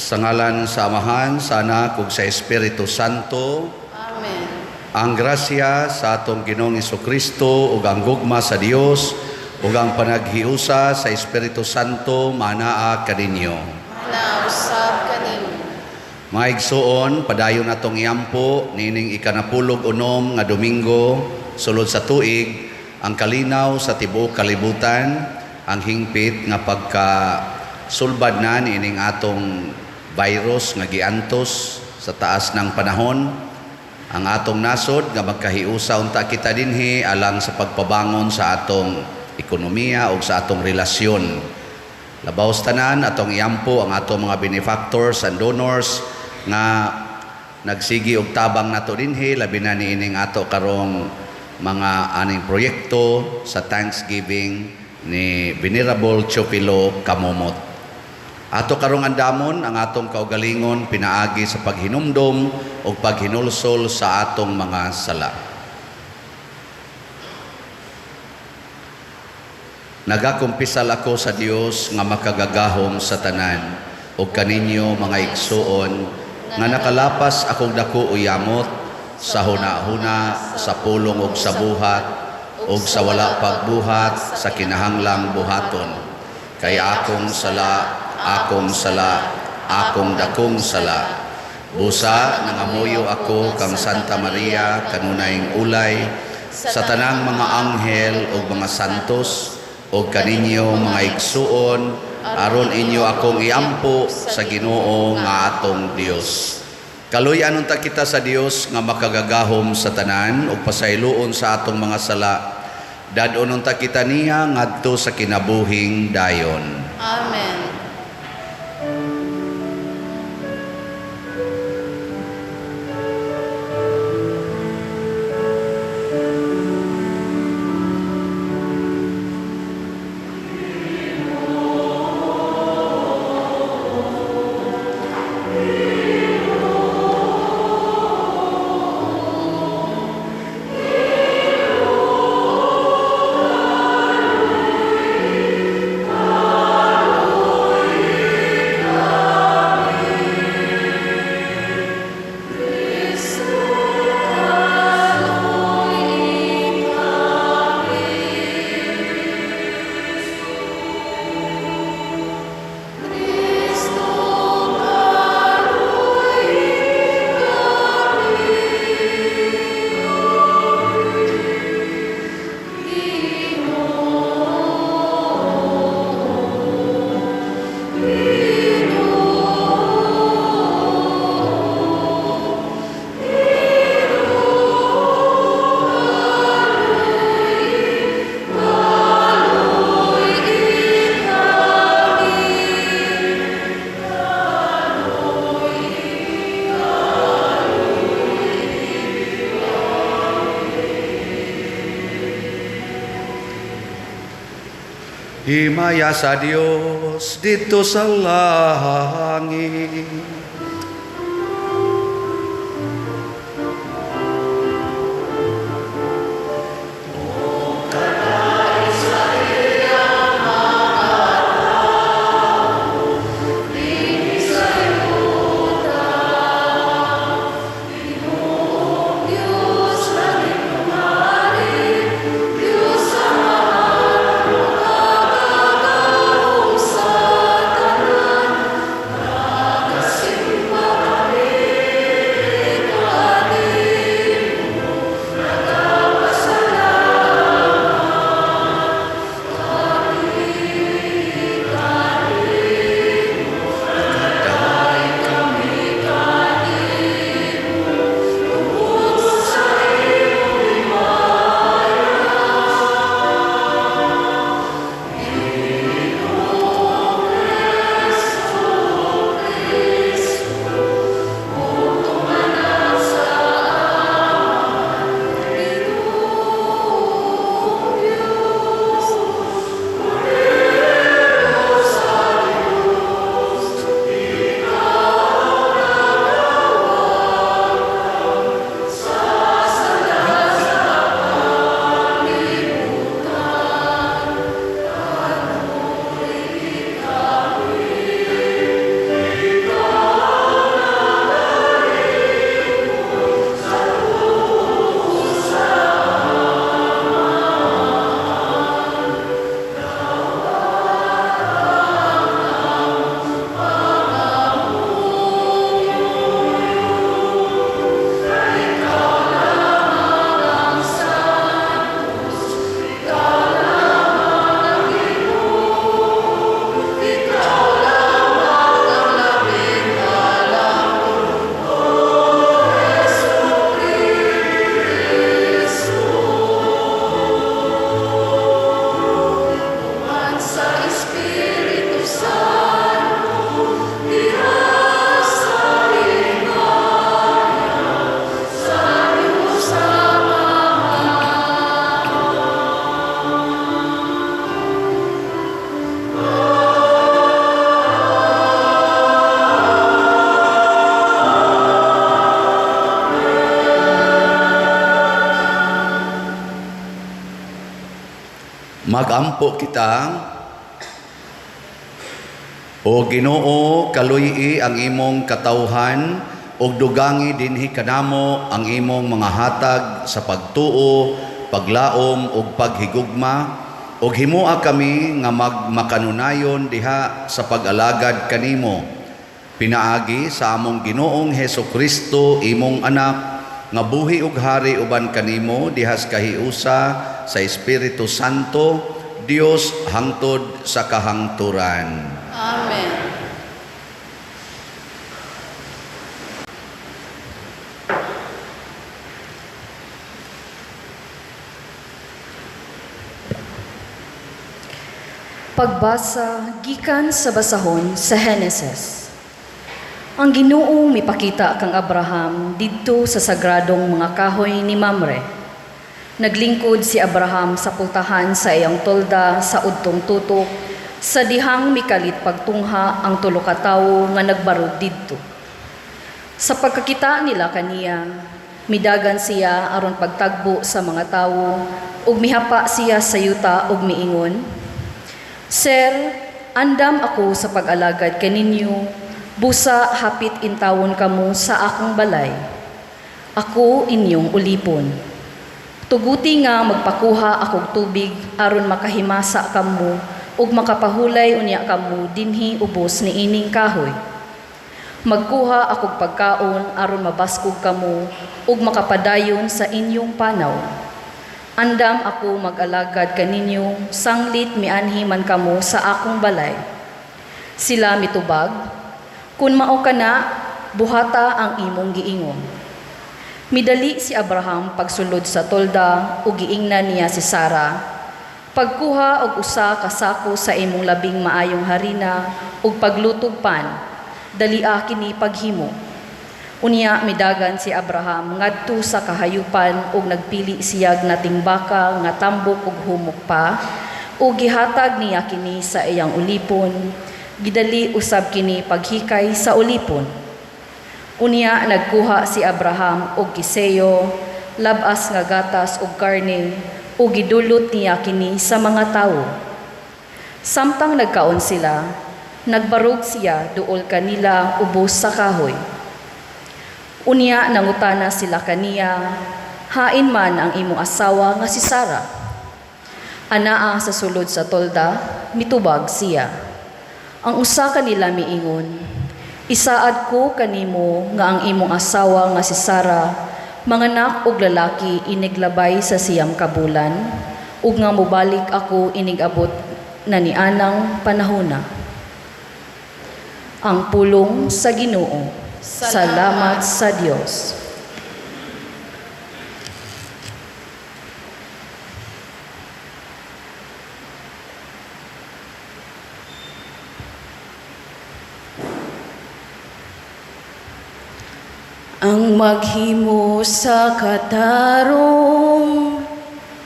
Sa ngalan sa Amahan, sa Anak ug sa Espiritu Santo. Amen. Ang grasya sa atong Ginoong Kristo ug ang gugma sa Dios ug ang panaghiusa sa Espiritu Santo manaa kaninyo. Manaa usab kaninyo. Mga igsuon, padayon natong iampo niining 96 nga Domingo sulod sa tuig ang kalinaw sa tibuok kalibutan, ang hingpit nga pagka sulbad na niining atong virus nga giantos sa taas ng panahon, ang atong nasod nga magkahiusa unta kita dinhi alang sa pagpabangon sa atong ekonomiya o sa atong relasyon. Labaw sa tanan, atong iampo ang atong mga benefactors and donors nga nagsigi og tabang nato dinhi, labi na niining ato karong mga aning proyekto sa Thanksgiving ni Venerable Teofilo Camomot. Ato karong andamon ang atong kaugalingon pinaagi sa paghinumdom ug paghinulsol sa atong mga sala. Nagakumpisal ako sa Dios nga makagagahom sa tanan ug kaninyo, mga igsuon, nga nakalapas akong dako o yamot sa huna-huna, sa pulong ug sa buhat ug sa wala pagbuhat sa kinahanglang buhaton. Kay akong sala, akong sala, akong dakong sala. Busa nangamuyo ako kang Santa Maria, kanunayng ulay, sa tanang mga anghel ug mga santos ug kaninyo, mga igsuon, aron inyo akong iampo sa Ginoo nga atong Dios. Kaluy-an unta kita sa Dios nga makagagahom sa tanan ug pasayloon sa atong mga sala. Dad-on unta kita niya ngadto sa kinabuhing dayon. Amen. Himaya sa Dios didto sa langit. Magampo kita. O Ginoo, kaluy-i ang imong katawhan ug dugangi dinhi kanamo ang imong mga hatag sa pagtuo, paglaom ug paghigugma, ug himoa kami nga magmakanunayon diha sa pag-alagad kanimo. Pinaagi sa among Ginoong Heso Kristo, imong anak, nga buhi ug hari uban kanimo diha sa kahiusa sa Espiritu Santo, Dios hangtod sa kahangturan. Amen. Pagbasa gikan sa basahon sa Henesis. Ang Ginoo mipakita kang Abraham didto sa sagradong mga kahoy ni Mamre. Naglingkod si Abraham sa pultahan sa iyang tolda sa udtong tutok, sa dihang mikalit pagtungha ang tulo ka tawo nga nagbarog didto. Sa pagkakita nila kaniya, midagan siya aron pagtagbo sa mga tawo ug mihapa siya sa yuta ug miingon, "Sir, andam ako sa pag-alagad kaninyo, busa hapit intawon kamo sa akong balay. Ako inyong ulipon. Tuguti nga magpakuha akog tubig aron makahimasa kamo ug makapahulay unya kamo dinhi ubos niining kahoy. Magkuha akog pagkaon aron mabaskog kamo ug makapadayon sa inyong panaw. Andam ako mag-alagad kaninyo sanglit mianhi man kamo sa akong balay." Sila mitubag, "Kun mao kana, buhata ang imong giingon." Midali si Abraham pagsulod sa tolda ug giingnan niya si Sara, "Pagkuha og usa ka sako sa imong labing maayong harina ug paglutog pan, dalia kini paghimo." Unya midagan si Abraham ngadto sa kahayupan ug nagpili siyag nating baka nga tambok ug humok pa, ug gihatag niya kini sa iyang ulipon, gidali usab kini paghikay sa ulipon. Unya nagkuha si Abraham og kiseyo, labas nga gatas ug karne, ug gidulot niya kini sa mga tawo. Samtang nagkaon sila, nagbarog siya duol kanila ubos sa kahoy. Unya nangutana sila kaniya, "Hain man ang imong asawa nga si Sara?" Anaa sa sulod sa tolda, mitubag siya. Ang usa kanila miingon, "Isaad ko kanimo nga ang imong asawa nga si Sara manganak og lalaki iniglabay sa 9 ka bulan, ug nga mobalik ako inig-abot na nianang panahona." Ang pulong sa Ginoo. Salamat sa Dios. Ang maghimo sa katarong,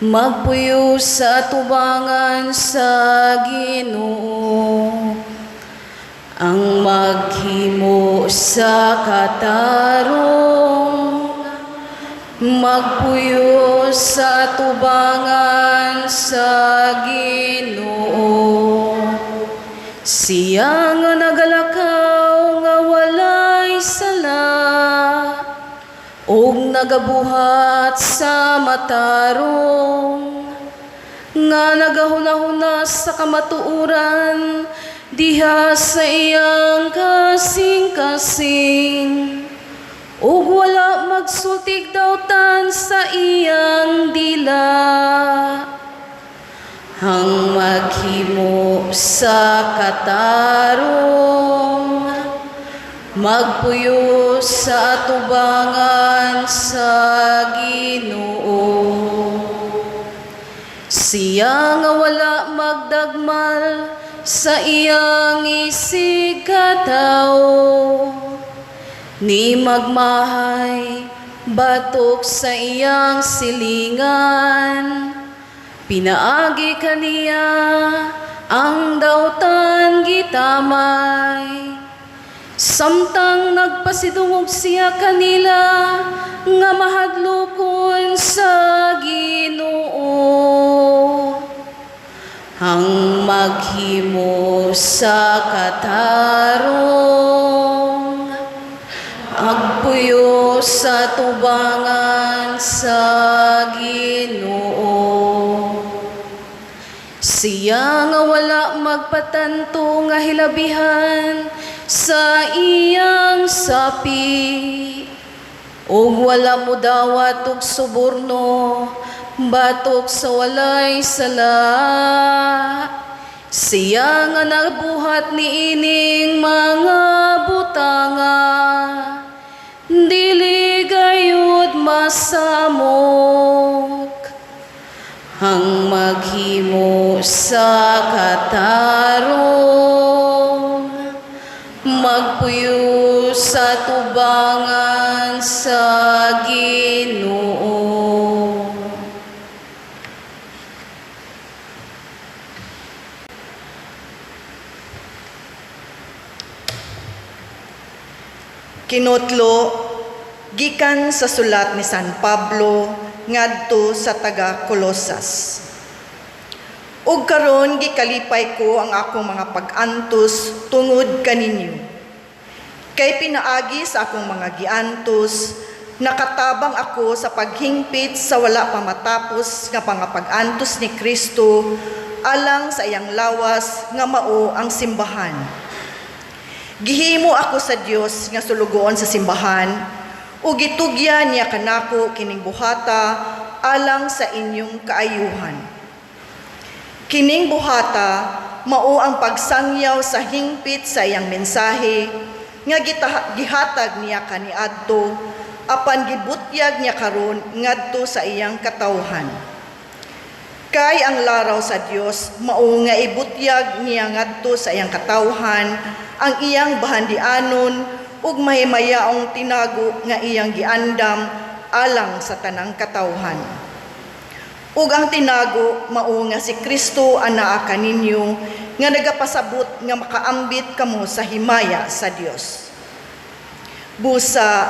magpuyo sa tubangan sa Ginoo. Ang maghimo sa katarong, magpuyo sa tubangan sa Ginoo. Siya nga nagalakaw nga walay sala, ug nagabuhat sa matarong, nga nagahuna-huna sa kamatuoran diha sa iyang kasing-kasing, ug wala magsultig dautan sa iyang dila. Ang maghimo sa katarong, magpuyo sa atubangan sa Ginoo. Siya nga wala magdagmal sa iyang isigkatawo, ni magmahay batok sa iyang silingan. Pinaagi kaniya ang dautan gitamay, samtang nagpasidungog siya kanila nga mahadlokon sa Ginoo. Ang maghimo sa katarong, agpuyo sa tubangan sa Ginoo. Siya nga wala magpatanto nga hilabihan sa iyang sapi, ug wala modawat og suborno batok sa walay sala. Siya nga nagbuhat niining mga butanga, dili gayud masamok. Ang maghimo sa katarong, magpuyo sa tubangan sa Ginoo. Kinotlo gikan sa sulat ni San Pablo ngadto sa taga Colosas. Ug karon gikalipay ko ang akong mga pag-antos tungod kaninyo. Kay pinaagi sa akong mga giantos, nakatabang ako sa paghingpit sa wala pa matapos nga pangapag-antos ni Kristo alang sa iyang lawas nga mao ang simbahan. Gihimo ako sa Dios nga sulugoon sa simbahan ug gitugyan niya kanako kining buhata alang sa inyong kaayuhan. Kining buhata mao ang pagsangyaw sa hingpit sa iyang mensahe nga gihatag niya kaniadto apan gibutyag niya karon ngadto sa iyang katawhan. Kay ang laraw sa Dios mao nga ibutyag niya ngadto sa iyang katawhan ang iyang bahandianon ug mahimayaong tinago nga iyang giandam alang sa tanang katawhan. Ug ang tinago mao nga si Kristo anaa kaninyo nga nagapasabot nga makaambit kamo sa himaya sa Dios. Busa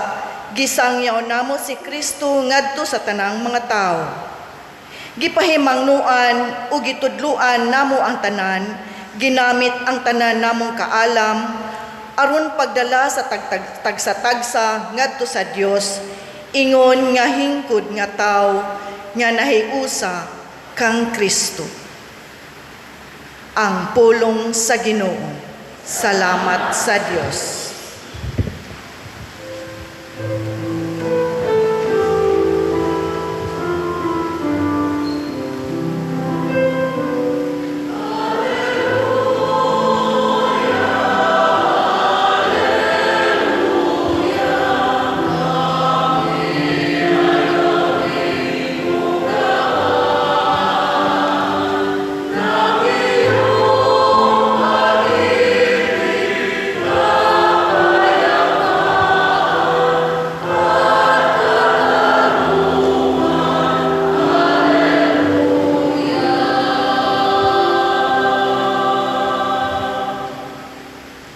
gisangyaw namo si Kristo ngadto sa tanang mga tawo. Gipahimangnuan ug gitudluan namo ang tanan, ginamit ang tanan namong kaalam aron pagdala sa tagsa-tagsa ngadto sa Dios, ingon nga hingkod nga tawo nga nahiusa kang Kristo. Ang pulong sa Ginoo. Salamat sa Dios.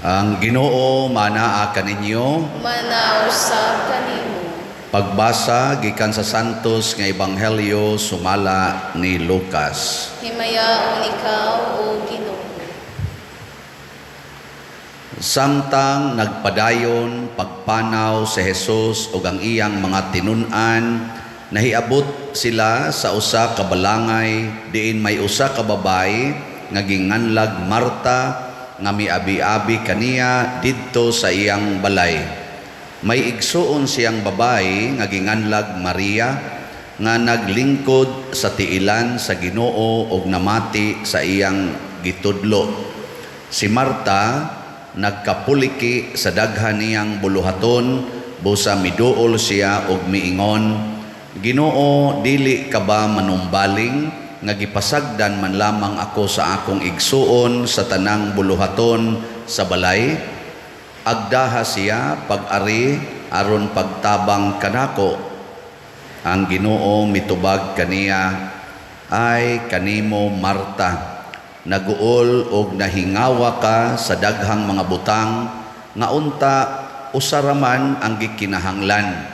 Ang Ginoo manaa kaninyo. Manausab kanimo. Pagbasa gikan sa Santos nga Ebanghelyo sumala ni Lucas. Himayaon ikaw, o Ginoo. Samtang nagpadayon pagpanaw si Jesus ug ang iyang mga tinun-an, nahiabot sila sa usa ka balangay diin may usa ka babayi nga ginganlag Marta nga miabi-abi kaniya didto sa iyang balay. May igsuon siyang babayi nga ginganlag Maria nga naglingkod sa tiilan sa Ginoo ug namati sa iyang gitudlo. Si Marta nagkapuliki sa daghan niyang buluhaton, busa miduol siya og miingon, Ginoo, dili ka ba manumbaling nga gipasagdan man lamang ako sa akong igsuon sa tanang buluhaton sa balay? Agdaha siya pag-ari aron pagtabang kanako. Ang Ginoo mitubag kaniya, ay kanimo Marta, naguol og nahingawa ka sa daghang mga butang nga unta usa ra man ang gikinahanglan.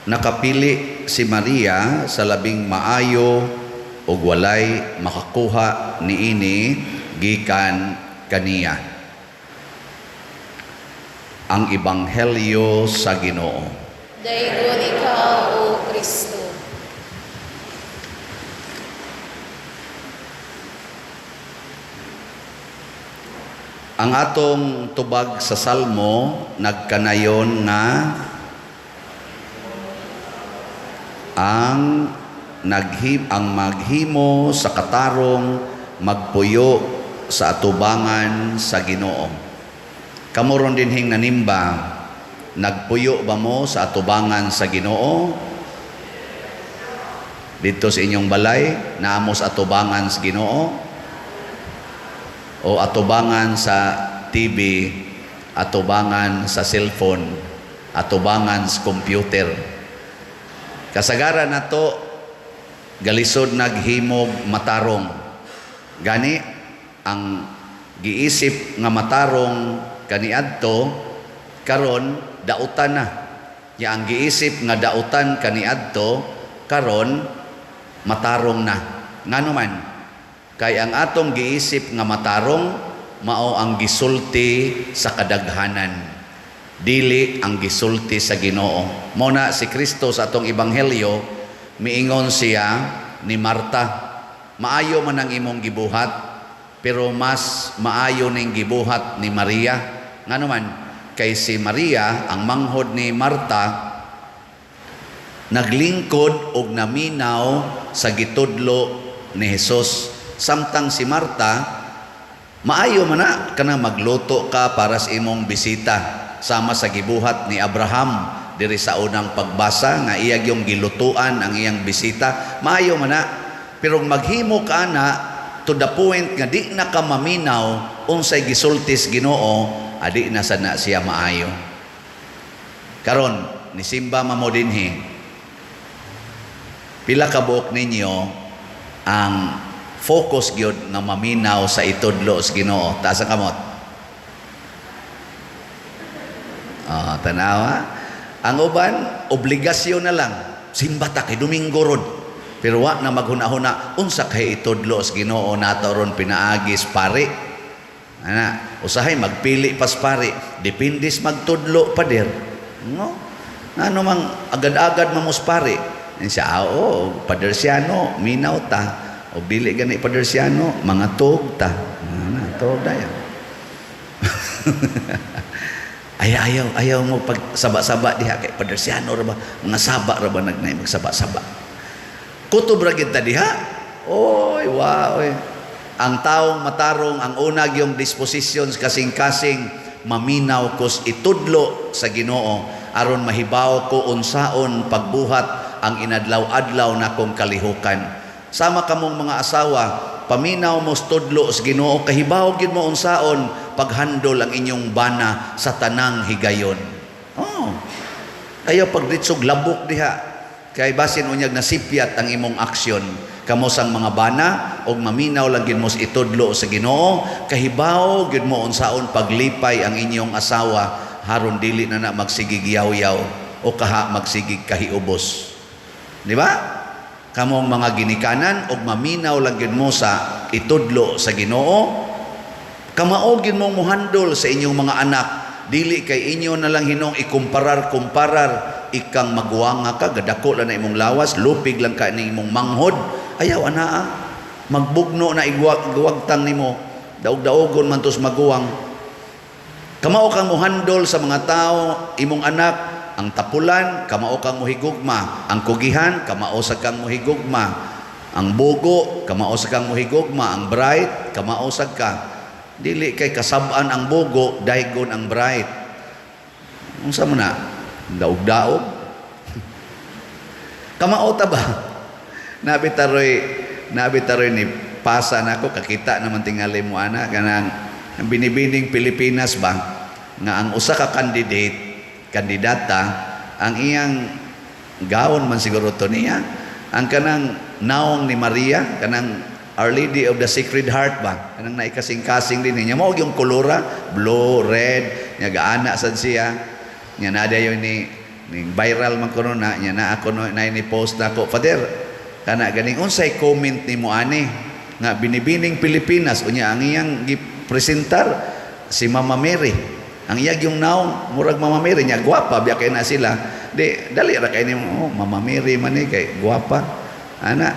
Nakapili si Maria sa labing maayo ug walay makakuha niini gikan kaniya. Ang Ebanghelyo sa Ginoo. Daygon ikaw, O Kristo. Ang atong tubag sa Salmo nagkanayon nga ang maghimo sa katarong magpuyo sa atubangan sa Ginoo. Kamo ron dinhing nanimba, nagpuyo ba mo sa atubangan sa Ginoo? Dito sa inyong balay, naamo sa atubangan sa Ginoo? O atubangan sa TV, atubangan sa cellphone, atubangan sa computer? Kasagaran nato galisod naghimog matarong. Gani ang giisip nga matarong kaniadto karon dautan na. Ya ang giisip nga dautan kaniadto karon matarong na. Ngano man? Kay ang atong giisip nga matarong mao ang gisulti sa kadaghanan, dili ang gisulti sa Ginoo. Mao na si Kristo sa atong ebanghelyo miingon siya ni Marta, maayo man ang imong gibuhat, pero mas maayo ning gibuhat ni Maria. Ngano man? Kay si Maria ang manghod ni Marta naglingkod og naminaw sa gitudlo ni Hesus. Samtang si Marta, maayo man na kana magluto ka para sa imong bisita, sama sa gibuhat ni Abraham diri sa unang pagbasa nga iya gyung gilutuan ang iyang bisita. Maayo man na, pero maghimo ka na to the point nga di na ka maminaw unsay gisultis Ginoo, adi na sad na siya maayo. Karon nisimba mamo dinhi, pila ka buok ninyo ang focus gyud nga maminaw sa itudlo sa Ginoo? Taas ang kamot. Tanawa. Ang uban, obligasyon na lang. Simba ta kay Domingo rod. Pero wa na maghuna-huna unsa kay itudlo sa Ginoo nato ron pinaagis pare. Ana, usahay magpili pas pare, depende sa magtudlo pader. No? Ngano mang agad-agad mamos pare. Siya, oo, padersiano, minaw ta. O dili gani padersiano, mga tog ta. Ana, tog dayon. Ay, ayaw mo pag saba-saba diha kay padersiano ra ba, mga saba ra ba nagnay magsaba-saba. Kutob ra gid ta diha. Oy, wa, oy. Ang taong matarong, ang unag yung dispositions kasing-kasing maminaw kos itudlo sa Ginoo aron mahibaw ko unsaon pagbuhat ang inadlaw-adlaw nakong kalihukan. Sama kamong mga asawa, paminaw mo tudlo sa Ginoo, kahibaw gyud mo unsaon paghandol ang inyong bana sa tanang higayon. Oh. Ayaw pagditsog labok diha kay basin unyag nasipyat ang imong aksyon. Kamo sang mga bana og maminaw lang gyud mo sa itudlo sa Ginoo, kahibaw gyud mo unsaon paglipay ang inyong asawa haron dili na na magsigig yaw-yaw o kaha magsigig kahiubos. Di ba? Kamong mga ginikanan og maminaw lang gyud mo sa itudlo sa Ginoo, kamao gyud mo mohandol sa inyong mga anak. Dili kay inyo na lang hinong ikumparar-kumparar, ikang maguwanga ka, gadako lang na imong lawas, lupig lang ka ni imong manghod. Ayaw anaa, magbugno na igwagtang nimo, daog-daogon man tos maguwang. Kamao kang mohandol sa mga tao, imong anak, ang tapulan, kamao kang mohigugma, ang kugihan, kamao sa kang mohigugma, ang bugo, kamao sa kang mohigugma, ang bright, kamao sa ka. Dili kay kasab-an ang bugo, daygon ang bright. Unsa mo na? Daog-daog. Kamao ta ba? Nabi taroy ni pasa nako, kakita naman tingali mo ana kanang ang Binibining Pilipinas ba nga ang usa ka candidate, kandidata, ang iyang gawon man siguro to niya, ang kanang naong ni Maria, kanang Our Lady of the Sacred Heart ba, kanang naikasing-kasing din niya, mao yung kolora, blue, red, nya gaana sad siya, nya na dayon ni viral man kuno na, nya na ako no, na ni post nako, Father, Kana ganing unsay comment nimo ani nga Binibining Pilipinas, unya ang iyang gipresentar si Mama Mary. Ang iyang yung naong murag Mama Mary nya, gwapa biya kay na sila. Di dali ra kay nimo, "Oh, Mama Mary man ni kay gwapa." Ana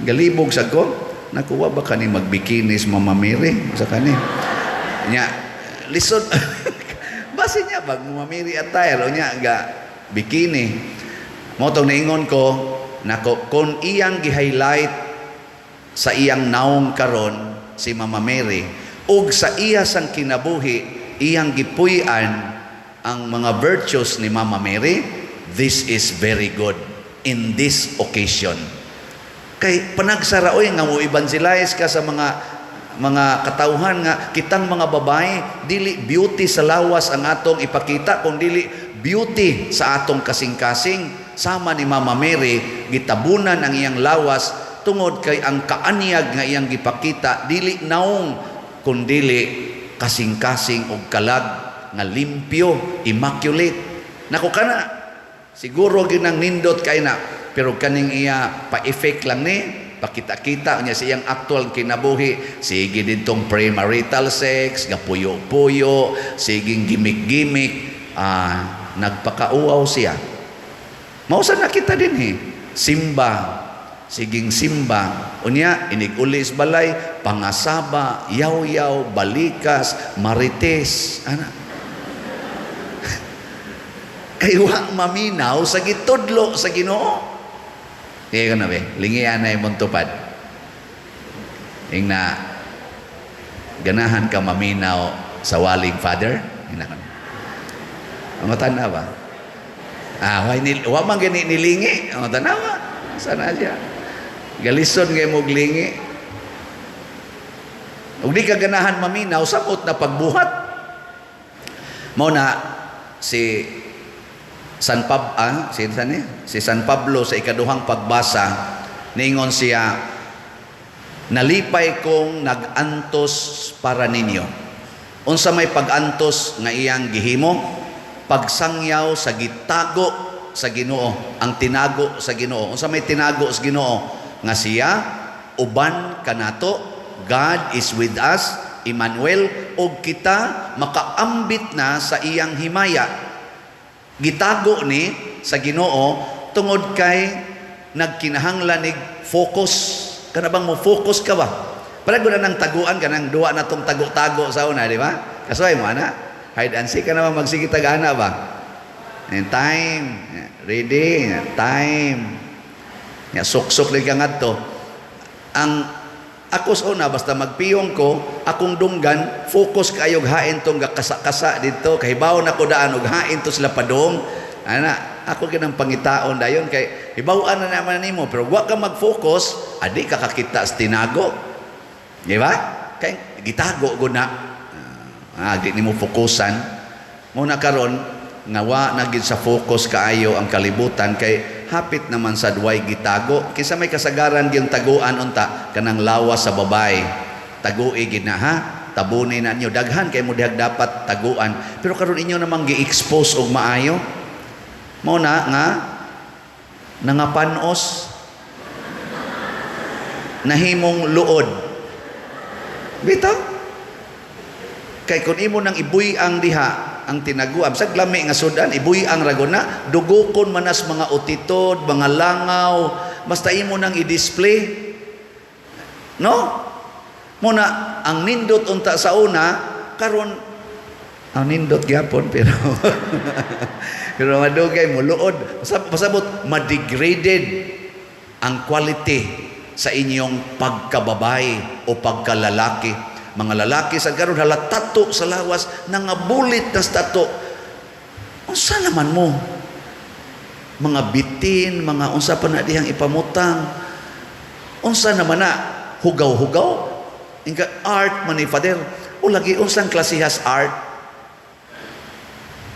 galibog sa ko, nakuha ba kani magbikini si Mama Mary sa kani? Nya lisod base niya pag Mama Mary attire, unya ga bikini. Mao tong niingon ko nako, kung iyang gi-highlight sa iyang naong karon si Mama Mary ug sa iya sang kinabuhi iyang gipuy-an ang mga virtues ni Mama Mary, this is very good in this occasion. Kay panagsara oy nga mo evangelize ka sa mga katawhan nga kitang mga babae, dili beauty sa lawas ang atong ipakita kung dili beauty sa atong kasing-kasing, sama ni Mama Mary, gitabunan ang iyang lawas tungod kay ang kaanyag nga iyang gipakita dili naong kundili kasing-kasing og kalag nga limpyo, immaculate. Nako, kana siguro ginang nindot kay na, pero kaning iya pa-effect lang ni pakita-kita niya sa iyang actual kinabuhi, sige ditong premarital sex, gapuyo-puyo, siging gimmick-gimmick, nagpakauaw siya. Mao sa nakita din he. Simba, siging simba. Unya, inig-uli sa balay, pangasaba, yaw-yaw, balikas, marites. Ana. Kay wa maminaw sa gitudlo sa Ginoo. Kaya ka na be, lingian na imong tupad. Ing na, ganahan ka maminaw sa waling Father? Ing na. Ang tanawa ba? Ah, why ni wa man gani nilingi. Ang tanawa. Sana siya. Galison kay mo lingi. Ug di ka ganahan maminaw, samot na pagbuhat. Mao na si San Pab ah, si san ni? Si San Pablo sa ikaduhang pagbasa, niingon siya, "Nalipay kong nag-antos para ninyo." Unsa may pag-antos nga iyang gihimo? Pagsangyaw sa gitago sa Ginoo, ang tinago sa Ginoo. Unsa may tinago sa Ginoo? Nga siya uban kanato, God is with us, Emmanuel, ug kita makaambit na sa iyang himaya. Gitago ni sa Ginoo tungod kay nagkinahanglan nig focus. Kana bang mo focus ka ba? Para na nang taguan ka nang duwa na tong tago-tago sa una, di ba? Kasuhay mo ana. Hide and seek ka naman, magsige tagana ba? And time, ready, time. Ya suksok lang ka ngadto. Ang ako sa una, basta magpiyong ko, akong dunggan, focus kayo hain tong gakasa-kasa dito, kahibaw na ko daan og hain to sila padong. Ana, ako kinang pangitaon dayon kay hibaw-an na naman nimo, pero wa ka mag-focus, adi ka kakita sa tinago. Di ba? Kay gitago gud na. Ah, di nimo fokusan. Mo na karon nga wa na gid sa focus kaayo ang kalibutan kay hapit naman sa duway gitago. Kinsa may kasagaran gyung taguan unta kanang lawas sa babae. Tagui gid na ha. Tabuni na ninyo, daghan kay mo dihag dapat taguan. Pero karon inyo namang gi-expose og maayo. Mao na nga nangapanos, nahimong luod. Bitaw. Kay kung imo nang ibuy-ang diha ang tinaguan sa lami nga sudan, ibuy-ang ragona, dugukon manas mga utitod, mga langaw, basta imo nang i-display. No? Muna ang nindot unta sa una karon, ang nindot gyapon, pero pero madugay mo luod, pasabot madegraded ang quality sa inyong pagkababay o pagkalalaki. Mga lalaki sa karon hala tato sa lawas, nangabulit na sa tato. Unsa naman mo? Mga bitin, mga unsa pa na dihang ipamutang. Unsa naman na hugaw-hugaw? Inka art man ni Father. O lagi, unsang klasihas art?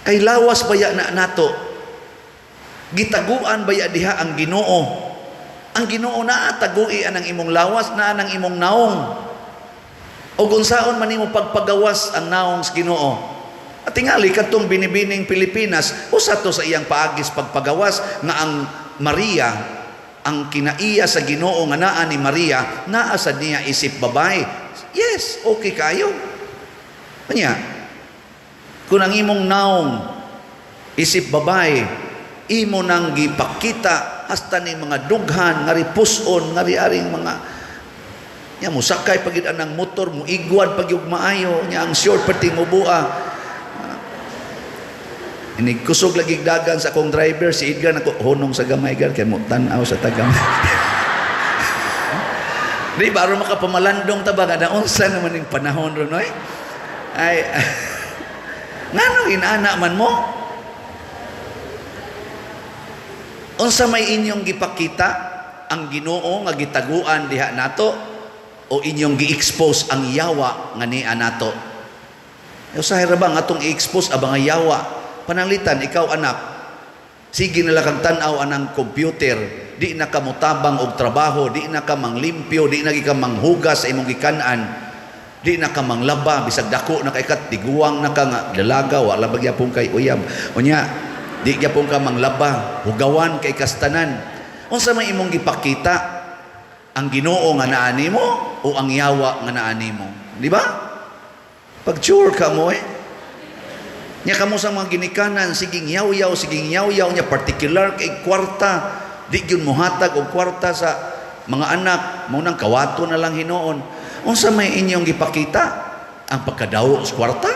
Kay lawas baya na nato. Gitaguan baya diha ang Ginoo. Ang Ginoo naa tagui anang imong lawas, naa nang imong naong. O unsaon man nimo pagpagawas ang naong sa Ginoo. At tingali kadtong Binibining Pilipinas, usa to sa iyang paagis pagpagawas nga ang Maria Ang kinaiya sa Ginoo nga naa ni Maria, naa sad niya isip babae. Yes, okay kayo. Kanya, kung ang imong naong isip babae, imo nang gipakita hasta ni mga dughan, ngari puson, ngari aring mga nya musakay pagid anang motor, mo igwad pag yung maayo, nya ang short perting mo bua. Inig kusog lagi dagan sa akong driver si Edgar nako, hunong sa gamay, Edgar, kay mo tan-aw sa tagamay. Di ba aron makapamalandong ta ba nga naunsa naman ning panahon ron, oy? Ay, ngano inana man mo? Unsa may inyong gipakita ang Ginoo nga gitaguan diha nato o inyong gi-expose ang yawa nga niya nato? E usahay ra ba nga atong i-expose ang mga yawa? Pananglitan ikaw anak, sige na lang kang tan-aw anang computer, di na ka motabang og trabaho, di na ka manglimpyo, di na ka manghugas sa imong gikan-an, di na ka manglaba, bisag dako na kay kat, tiguang na ka nga dalaga, wala ba gyapon kay uyab. Unya, di gyapon ka manglaba, hugawan kay kastanan. Unsa may imong gipakita? Ang Ginoo nga naa nimo o ang yawa nga naa nimo? Di ba? Pag-sure ka mo eh. Nya kamo sa mga ginikanan, siging yaw-yaw, siging yaw-yaw, nya particular kay kwarta, di gyud mohatag og kwarta sa mga anak, mo nang kawato na lang hinuon. Unsa may inyong gipakita? Ang pagkadawo sa kwarta?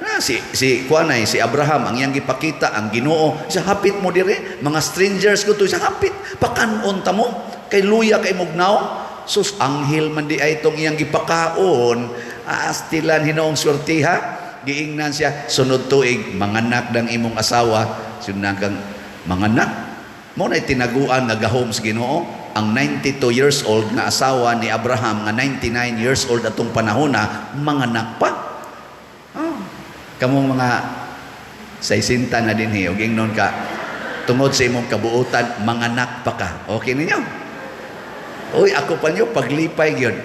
Na, si kuanay, si Abraham, ang iyang gipakita, ang Ginoo, sa hapit mo dire, mga strangers ko to, sa hapit, pakanon ta mo, kay luya kay mugnaw. Sus, anghel man di ay itong iyang gipakaon, aastilan hinoong swertiha. Giingnan siya, sunod tuig, manganak ng imong asawa, sunod kang manganak. Mo na tinaguan nga gahom sa Ginoo, ang 92 years old nga asawa ni Abraham nga 99 years old atong panahona, manganak pa. Oh. Kamong mga 60 na dinhi, og ingnon ka, tungod sa imong kabuutan, manganak pa ka. Okay ninyo? Uy, ako pa nyo, paglipay gyud.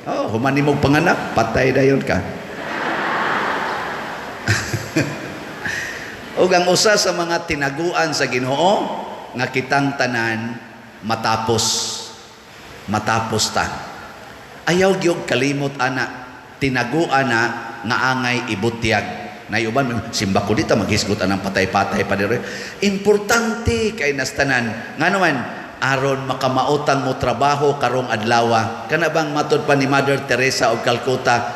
Oh, human nimog panganak, patay dayon ka. Ug ang usa sa mga tinaguan sa Ginoo nga kitang tanan matapos, matapos ta. Ayaw gyud kalimot ana, tinaguan na nga angay ibutyag. Nayuban simba ko dita maghisgot anang patay-patay pa dire. Importante kay nastanan. Ngano man aron makamaotang mo trabaho karong adlawa. Kana bang matod pa ni Mother Teresa og Calcutta,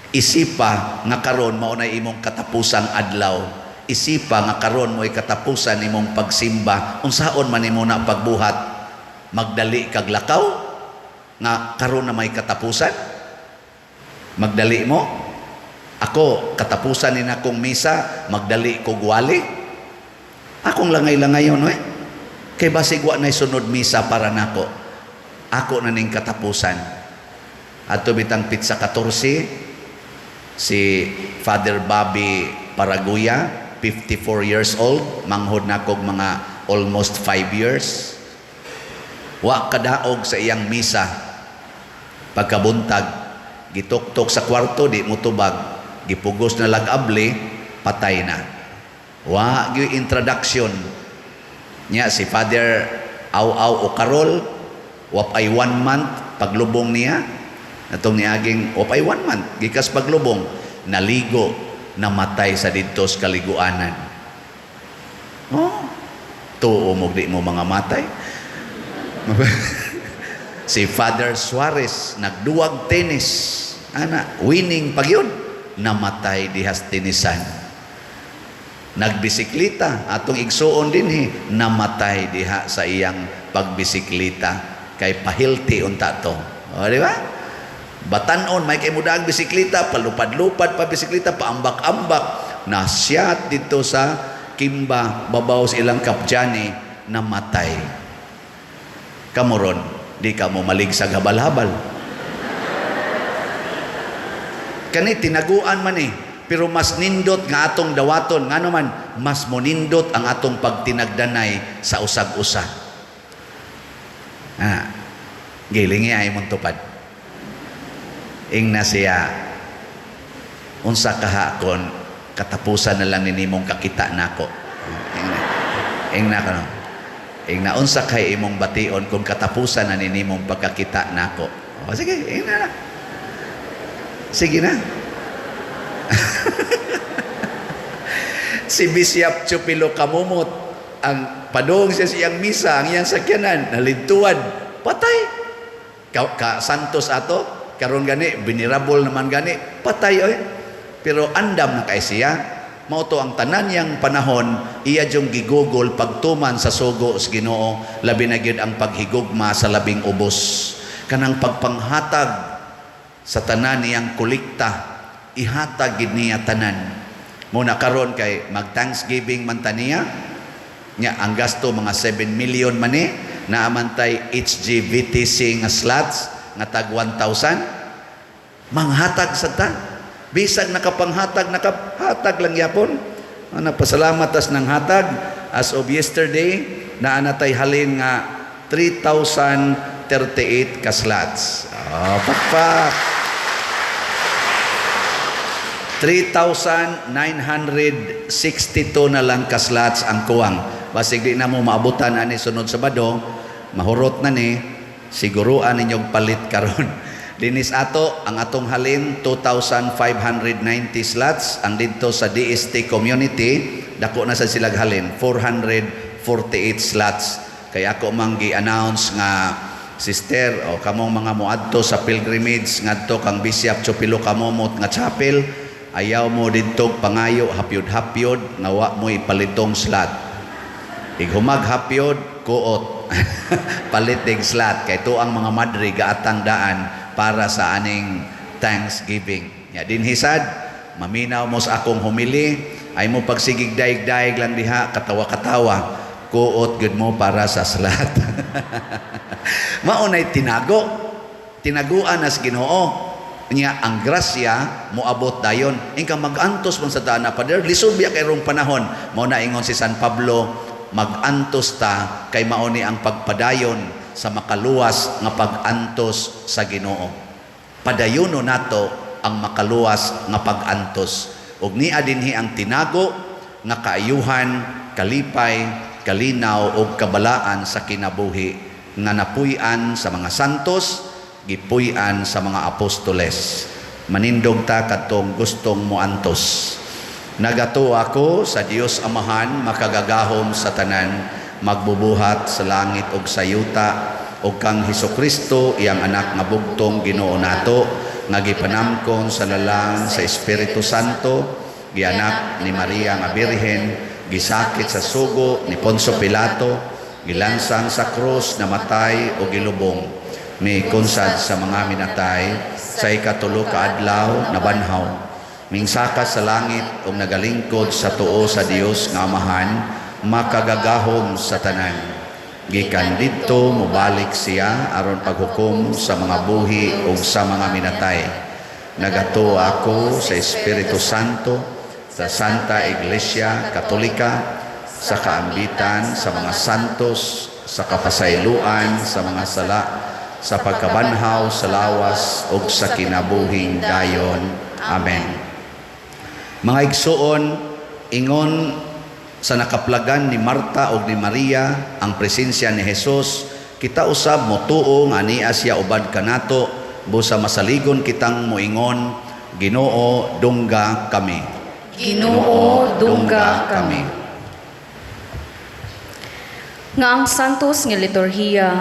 isipa nga karon mao na imong katapusang adlaw. Isipa nga karon mo'y katapusan nimong pagsimba. Unsaon man nimo na pagbuhat? Magdali kag lakaw nga karon na may katapusan? Magdali mo? Ako, katapusan ni nakong misa, magdali kog wali. Akong langay-langayon, eh. Kay basig wa na'y sunod misa para nako. Ako na ning katapusan. Adto bitang pizza 14, si Father Bobby Paraguya, 54 years old, manghod na kog mga almost 5 years. Wa kadaog sa iyang misa. Pagkabuntag, gituktok sa kwarto, di mo tubag. Gipugos na lag-abli, patay na. Wa gyud introduction niya si Father Aw-Aw o Karol, wap ay 1 month paglubong niya. Atong niaging wap ay 1 month gikas paglubong, naligo, namatay sa didtos kaliguanan. Oh, tuo mo di mo mga matay. Si Father Suarez nagduwag tennis, ana winning pag yun, namatay dihas tenisan. Nagbisiklita atong igsuon dinhi, namatay diha sa iyang pagbisiklita kay pahilti unta to. O, di ba? Batanon may kay mudaag bisiklita, palupad-lupad pa bisiklita, paambak-ambak, nasyat dito sa Kimba, babaw sa ilang kapjani, namatay. Kamoron, di ka mo maligsag habal-habal. Kani tinaguan man eh, pero mas nindot nga atong dawaton, ngano man mas monindot ang atong pagtinagdanay sa usag-usa. Ah, gilingi ay mong tupad. Ingna siya, unsa kaha kon katapusan na lang ni nimong kakita nako. Ingna, ingna ka no. Ingna unsa kay imong bation kung katapusan na nimong pagkakita nako? O sige, ingna na. Sige na. Si Bishop Chupilo Kamumot, ang padung siya siyang misa, ang iyang sakyanan, nalintuan, patay. Ka Santos ato, karon gani, venerable naman gani, patay oy. Pero andam na kay siya. Mao to ang tanan niyang panahon, iya jung gigugol pagtuman sa sugo sa Ginoo, labi na gyud ang paghigugma sa labing ubos. Kanang pagpanghatag sa tanan niyang kolekta, ihatag gid niya tanan. Muna karon kay mag Thanksgiving man ta niya, nya ang gasto mga 7 million man ni, naamantay HGVTC nga slots nga tag 1,000, manghatag sa ta. Bisag nakapanghatag, nakahatag lang yapon. Ana, pasalamat tas nang hatag. As of yesterday, naa natay halin nga 3,038 ka slots. Oh, pakpak. 3,962 na lang ka slots ang kuwang. Basig di na mo maabutan ani sunod Sabado, mahurot na ni, siguruan ninyong palit karon. Dinis ato, ang atong halin, 2,590 slots. Ang didto sa DST community, dako na sa silag halin, 448 slots. Kaya ako mang gi-announce nga, sister, o kamong mga muadto sa pilgrimage ngadto kang Bishop Chupilo Kamumot nga chapel, ayaw mo didto pangayo hapyod-hapyod nga wa mo ipalitong slot. Ighumag hapyod, kuot. Palit dig slot kay tuang mga madre gaatang daan para sa aning Thanksgiving. Ya dinhi sad, maminaw mo sa akong humili, ay mo pagsigig daig-daig lang diha, katawa-katawa, kuot gud mo para sa slot. Maunay tinago, tinaguan as Ginoo. Nya ang grasya moabot dayon. Ingka mag-antos man sa daan na pader, lisod biya kay rong panahon. Mao na ingon si San Pablo, mag-antos ta kay mao ni ang pagpadayon sa makaluwas nga pag-antos sa Ginoo. Padayono nato ang makaluwas nga pag-antos. Ug niya dinhi ang tinago nga kaayuhan, kalipay, kalinaw ug kabalaan sa kinabuhi nga napuy-an sa mga santos, gipuy-an sa mga apostoles. Manindog ta kadtong gustong moantos. Nagatuo ako sa Dios Amahan, makagagahom sa tanan, magbubuhat sa langit ug sa yuta, ug kang Hesukristo, iyang anak nga bugtong Ginoo nato, nga gipanamkon sa lalang sa Espiritu Santo, gianak ni Maria nga Birhen, gisakit sa sugo ni Poncio Pilato, gilansang sa krus, namatay o gilubong, mikonsad sa mga minatay, sa ikatulo ka adlaw nabanhaw, mingsaka sa langit ug nagalingkod sa tuo sa Dios nga Amahan, makagagahom sa tanan. Gikan didto mobalik siya aron paghukom sa mga buhi ug sa mga minatay. Nagatuo ako sa Espiritu Santo, sa Santa Iglesia Katolika, sa kaambitan sa mga santos, sa kapasayloan sa mga sala, sa pagkabanhaw sa lawas ug sa kinabuhing dayon. Amen. Mga igsuon, ingon sa nakaplagan ni Marta ug ni Maria ang presensya ni Jesus, kita usab motuo nga ania siya ubad kanato, busa masaligon kitang moingon, Ginoo, dungga kami. Ginoo, dungga kami. Nga ang santos nga liturhiya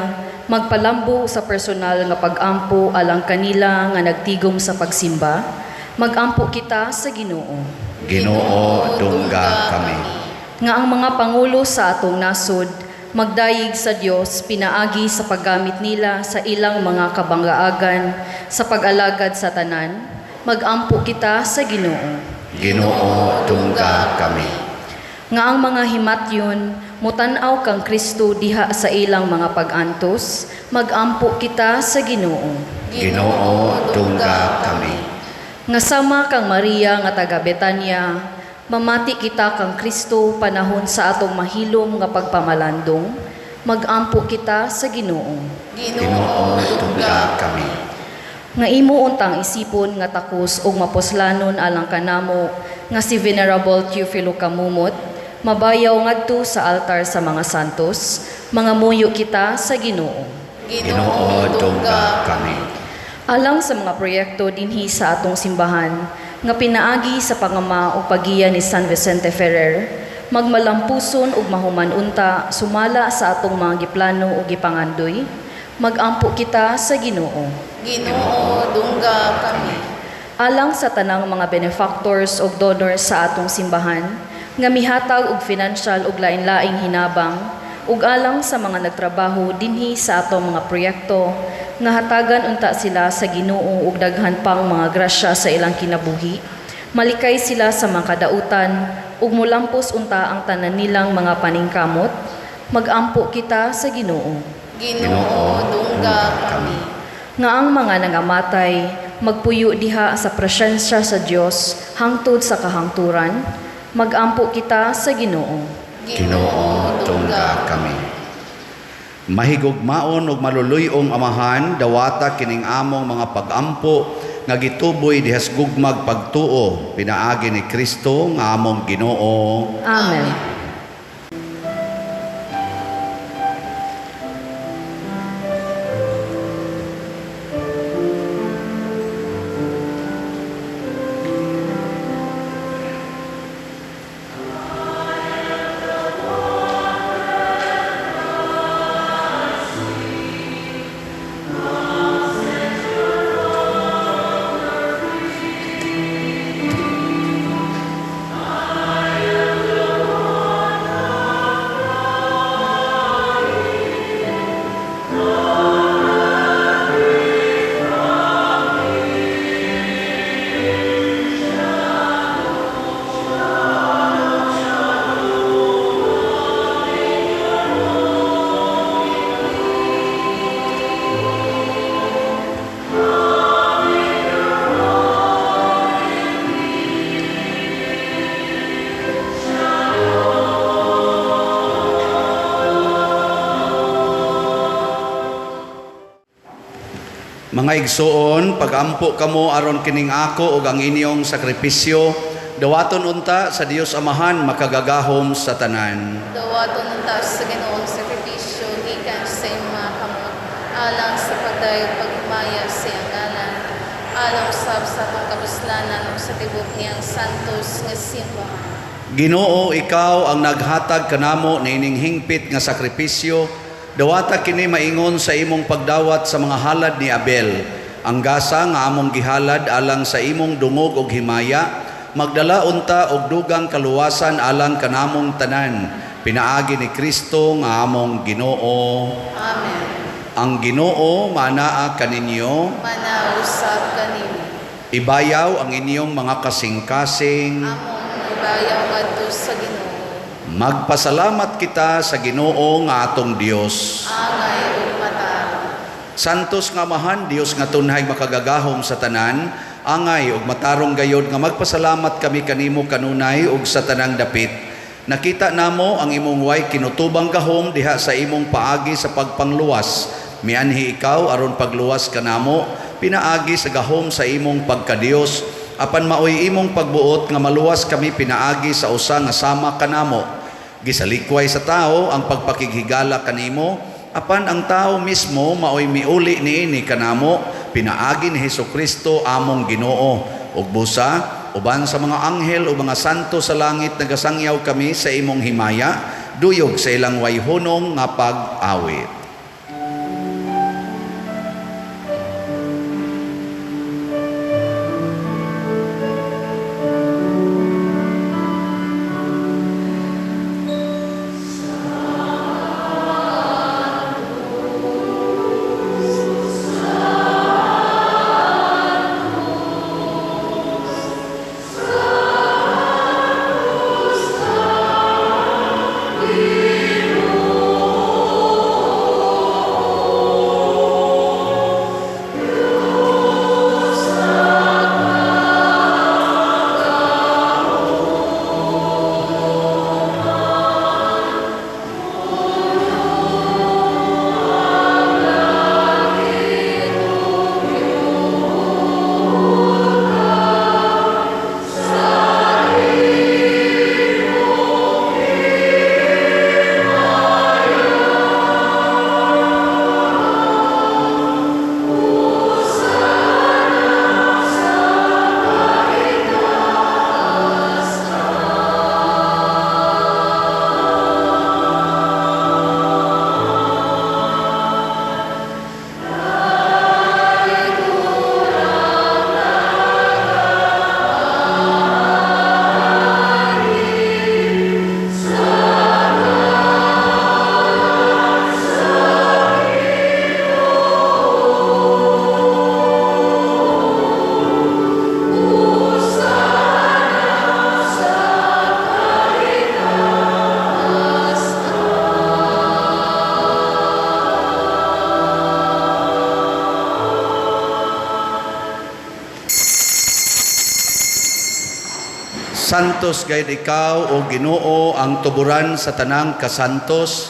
magpalambo sa personal nga pag-ampo alang kanila nga nagtigom sa pagsimba, mag-ampo kita sa Ginoo. Ginoo, dungga kami. Nga ang mga pangulo sa atong nasod magdayig sa Dios pinaagi sa paggamit nila sa ilang mga kabanggaagan sa pag-alagad sa tanan, mag-ampo kita sa Ginoo. Ginoo, dungga kami. Nga ang mga himatyon mutan-aw kang Kristo diha sa ilang mga pag-antos, mag-ampo kita sa Ginoo. Ginoo, dungga kami. Nga sama kang Maria nga taga Betanya, mamati kita kang Kristo panahon sa atong mahilom nga pagpamalandong, mag-ampo kita sa Ginoo. Ginoo, dungga kami. Nga imo untang isipon nga takos ug mapuslanon alang kanamo nga si Venerable Teofilo Camomot, mabayaw ngadto sa altar sa mga santos, Mangamuyo kita sa Ginoo. Ginoo, dungga kami. Alang sa mga proyekto dinhi sa atong simbahan nga pinaagi sa pangama o pagiya ni San Vicente Ferrer, magmalampuson ug mahuman unta sumala sa atong mga giplano ug gipangandoy, magampo kita sa Ginoo. Ginoo, dungga kami. Alang sa tanang mga benefactors ug donors sa atong simbahan nga mihatag og financial ug lain-laing hinabang ug alang sa mga nagtrabaho dinhi sa atong mga proyekto nga hatagan unta sila sa Ginoo ug daghan pang mga grasya sa ilang kinabuhi, malikay sila sa mga kadautan ug molampos unta ang tanan nilang mga paningkamot, magampo kita sa Ginoo. Ginoo, dungga kami. Nga ang mga nangamatay magpuyo diha sa presensya sa Dios hangtod sa kahangturan, magampo kita sa Ginoo. Ginoo, dungga kami. Mahigugmaon ug maluluy-ong Amahan, dawata kining among mga pagampo nga gituboy dihas gugmag pagtuo pinaagi ni Kristo nga among Ginoo. Amen. Mga igsoon, pagampo kamo aron kining ako ug ang inyong sakripisyo, dawaton unta sa Dios Amahan makagagahom sa tanan. Dawaton unta sa Ginoong sakripisyo gikan sa iyong mga kamot, alang sa pagdayeg paghimaya sa iyang ngalan, alang usab sa atong kapuslanan ug sa tibuok niyang santos nga simbahan. Ginoo, ikaw ang naghatag kanamo niining hingpit nga sakripisyo. Dawata kini maingon sa imong pagdawat sa mga halad ni Abel. Ang gasa nga among gihalad alang sa imong dungog og himaya, magdala unta og dugang kaluwasan alang kanamong tanan. Pinaagi ni Kristo nga among Ginoo. Amen. Ang Ginoo manaa kaninyo. Manausab kanimo. Ibayaw ang inyong mga kasing-kasing. Among ibayaw ngadto sa Ginoo. Magpasalamat kita sa Ginoo nga atong Dios. Angay ug matarong. Santos nga Amahan, Dios nga tunhay makagagahom sa tanan, angay ug matarong gayod nga magpasalamat kami kanimo kanunay ug sa tanang dapit. Nakita namo ang imong way kinutubang gahom diha sa imong paagi sa pagpangluwas. Mianhi ikaw aron pagluwas kanamo, pinaagi sa gahom sa imong pagkadiyos, apan maoy imong pagbuot nga maluwas kami pinaagi sa usa nga sama kanamo.Gisalikway sa tao ang pagpakighigala kanimo, apan ang tao mismo maoy miuli niini kanamo, pinaagi ni Hesukristo among Ginoo. Ug busa, uban sa mga anghel o mga santo sa langit nagasangyaw kami sa imong himaya, duyog sa ilang wayhunong nga pag-awit. Santos gayud ikaw o Ginoo ang tuburan sa tanang kasantos.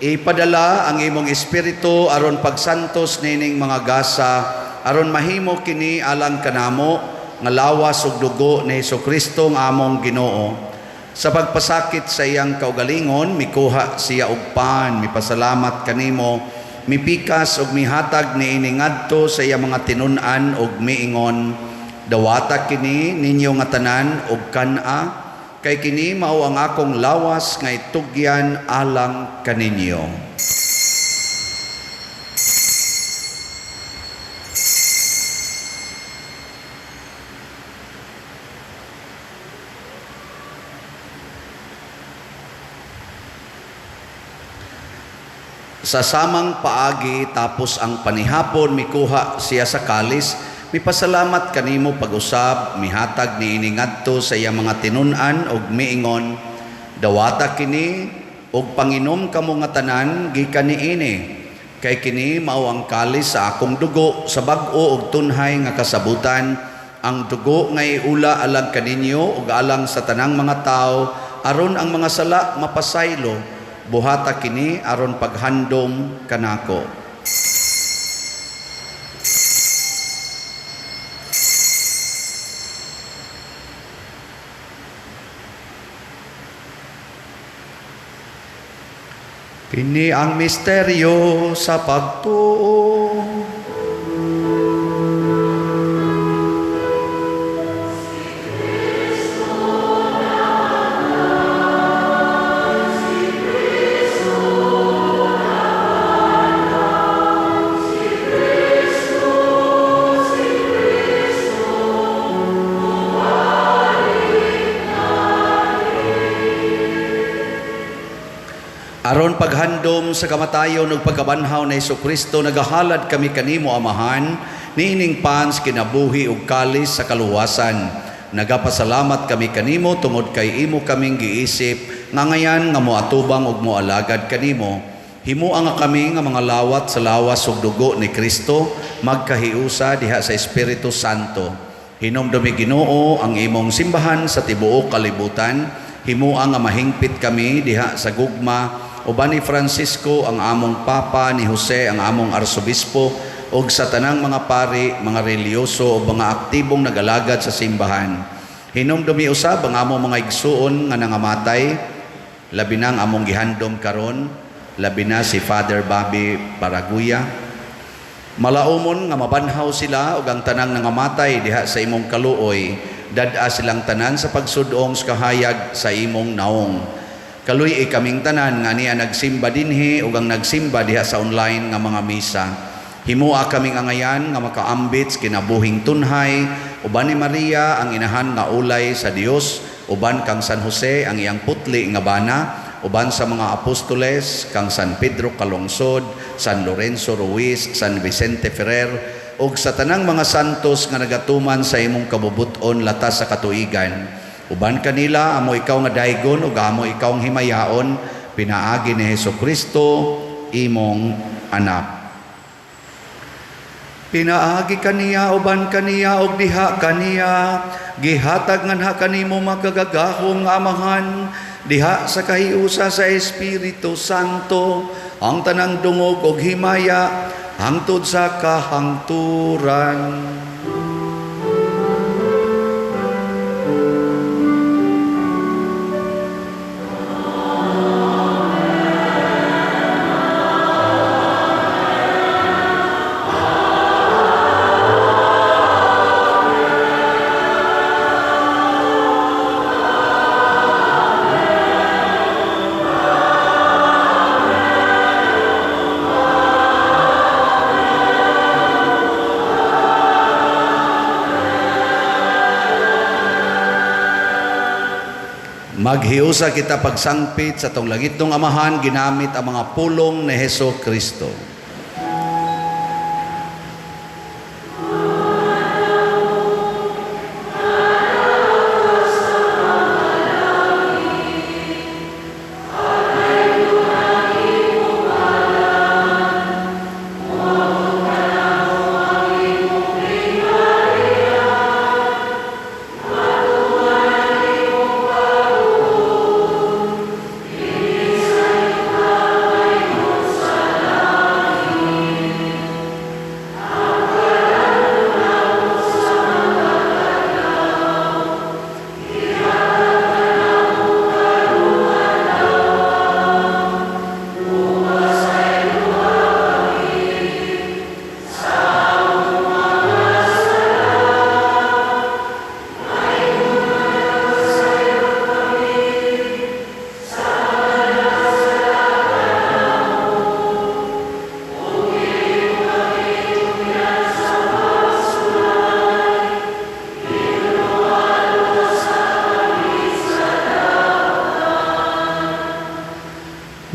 Ipadala ang imong espiritu aron pagsantos nining mga gasa, aron mahimo kini alang kanamo nga lawas ug dugo ni Hesukristo nga among Ginoo. Sa pagpasakit sa iyang kaugalingon, mikuha siya og pan, mipasalamat kanimo, mipikas ug mihatag niini ngadto sa iyang mga tinun-an ug miingon, dawata kini ninyo nga tanan og kan-a, kay kini mao ang akong lawas nga itugyan alang kaninyo. Sa samang paagi tapos ang panihapon, mikuha siya sa kalis, mipasalamat kanimo pag-usab, mihatag niini ngadto sa iyang mga tinun-an ug miingon, dawata kini ug panginom kamo nga tanan gikan niini, kay kini mao ang kalis sa akong dugo sa bag-o ug tunhay nga kasabutan, ang dugo nga iula alang kaninyo ug alang sa tanang mga tawo aron ang mga sala mapasaylo. Buhata kini aron paghandom kanako. Kini ang misteryo sa pagtuo. Aron paghandom sa kamatayon ug pagkabanhaw ni Hesukristo, nagahalad kami kanimo, Amahan, niining pans kinabuhi ug kalis sa kaluwasan. Nagapasalamat kami kanimo tungod kay imo kaming giisip nga ngayan nga moatubang ug moalagad kanimo. Himoa nga kami nga mga lawat sa lawas ug dugo ni Kristo, magkahiusa diha sa Espiritu Santo. Hinumdumi, Ginoo, ang imong simbahan sa tibuok kalibutan. Himoa nga mahingpit kami diha sa gugma uban ni Francisco ang among Papa, ni Jose ang among Arsobispo, ug sa tanang mga pari, mga relihiyoso ug mga aktibong nagalagad sa simbahan. Hinumdumi usab ang among mga igsuon nga nangamatay, labi na ang among gihandom karon, labi na si Father Bobby Paraguya. Malaumon nga mabanhaw sila ug ang tanang nangamatay diha sa imong kaluoy, dad-a silang tanan sa pagsudong sa kahayag sa imong naong. Kaluy-i kaming tanan nga niya nagsimba dinhi ug ang nagsimba diha sa online nga mga misa. Himoa kaming angayan nga makaambit sa kinabuhing tunhay uban ni Maria ang inahan nga ulay sa Dios, uban kang San Jose ang iyang putli nga bana, uban sa mga apostoles kang San Pedro Calungsod, San Lorenzo Ruiz, San Vicente Ferrer, ug sa tanang mga santos nga nagatuman sa imong kabubut-on latas sa katuigan. Uban kanila amo ikaw nga daygon ug amo ikaw ang himayaon, pinaagi ni Hesukristo imong anak. Pinaagi kaniya, uban kaniya ug diha kaniya, gihatag nganha kanimo makagagahom nga Amahan diha sa kahiusa sa Espiritu Santo ang tanang dungog ug himaya hangtod sa kahangturan. Maghiusa kita pagsangpit sa atong langitnong Amahan ginamit ang mga pulong ni Heso Kristo.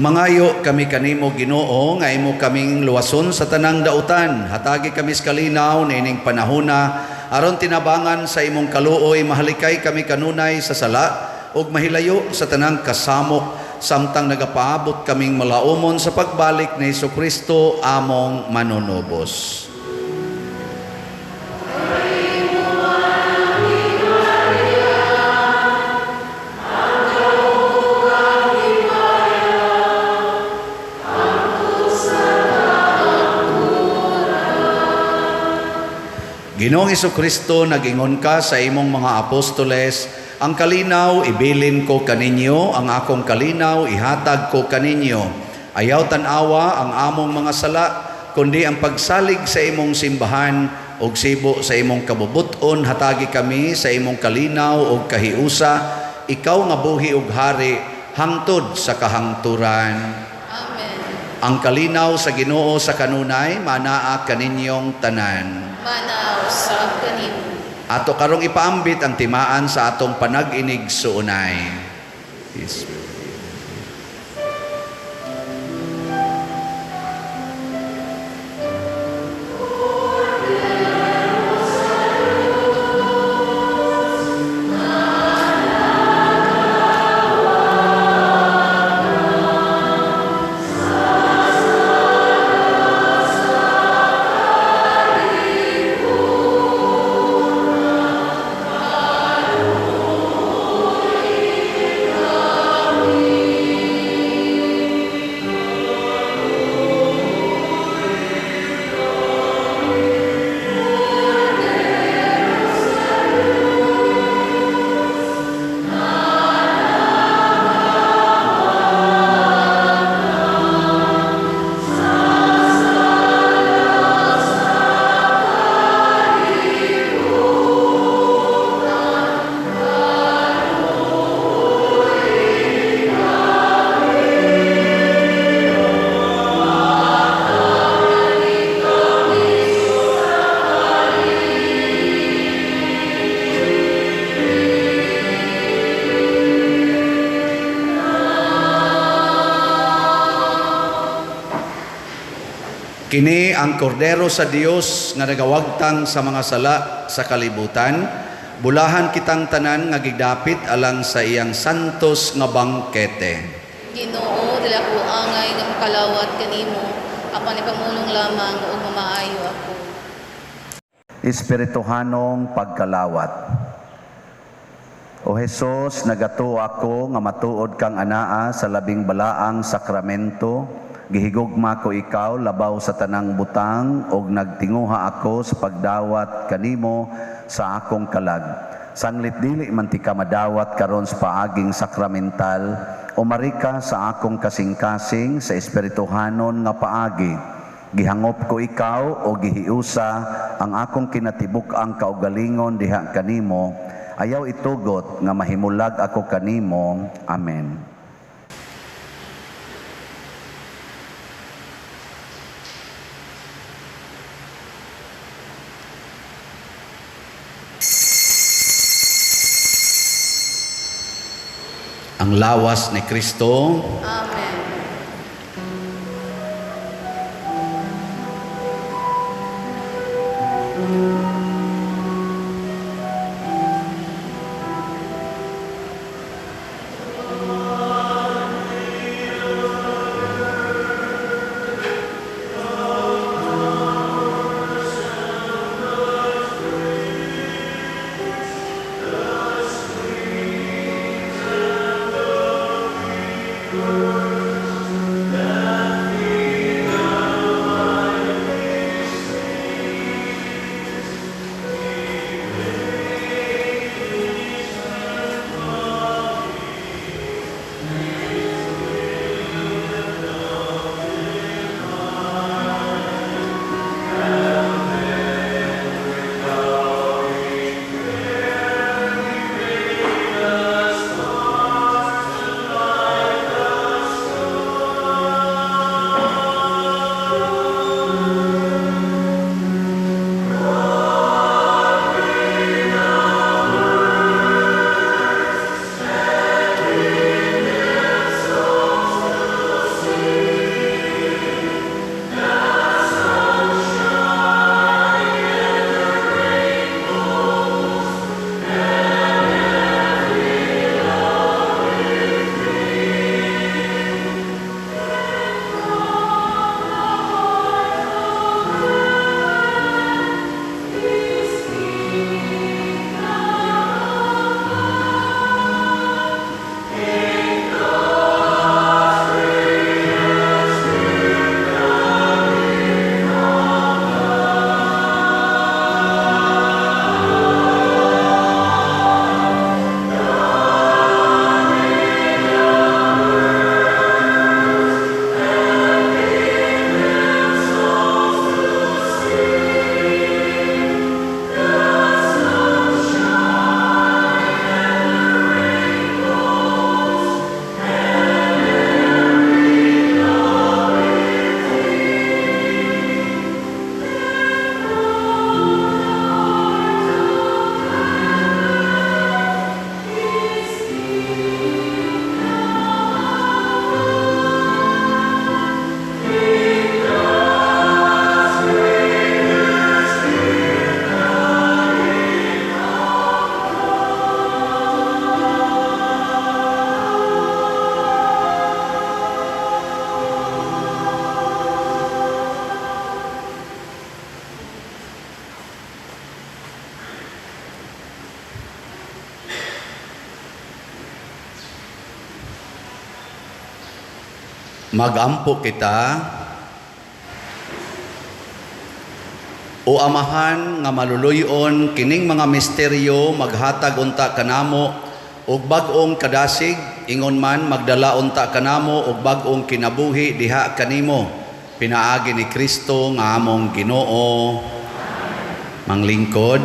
Mangayo kami kanimo, Ginoo, nga imo kaming luwason sa tanang dautan. Hatagi kami sa kalinaw niining panahona aron tinabangan sa imong kaluoy mahalikay kami kanunay sa sala ug mahilayo sa tanang kasamok samtang nagapaabot kaming malaumon sa pagbalik ni Hesukristo among manunubos. Ginoong Kristo, nagingon ka sa imong mga apostoles, "Ang kalinaw ibilin ko kaninyo, ang akong kalinaw ihatag ko kaninyo. Ayaw tan-awa ang among mga sala, kundi ang pagsalig sa imong simbahan ug sibo sa imong kabubut-on, hatagi kami sa imong kalinaw ug kahiusa, ikaw nga buhi ug hari hangtod sa kahangturan." Amen. Ang kalinaw sa Ginoo sa kanunay manaa kaninyong tanan. Manaa usab kanimo. Ato karong ipaambit ang timaan sa atong panag-inigsuonay. Peace be with you. Kini ang kordero sa Dios nga nagawagtang sa mga sala sa kalibutan. Bulahan kitang tanan nga gidapit alang sa iyang santos nga bangkete. Ginoo, dili ako angay nga makalawat kanimo, apan ipamulong lamang ug mamaayo ako. Espirituhanong pagkalawat. O Hesus, nagatuo ako nga matuod kang anaa sa labing balaang sakramento. Gihigugma ko ikaw labaw sa tanang butang ug nagtinguha ako sa pagdawat kanimo sa akong kalag. Sanglit dili man ti ka madawat karon sa paaging sakramental, umarika sa akong kasing-kasing sa espirituhanon nga paagi. Gihangop ko ikaw o gihiusa ang akong kinatibuk-ang kaugalingon diha kanimo. Ayaw itugot nga mahimulag ako kanimo. Amen. Ang lawas ni Kristo. Amen. Amen. Magampo kita. O Amahan nga maluluyon, kining mga misteryo maghatag unta kanamo og bag-ong kadasig, ingon man magdala unta kanamo og bag-ong kinabuhi diha kanimo pinaagi ni Kristo nga among Ginoo. Manglingkod.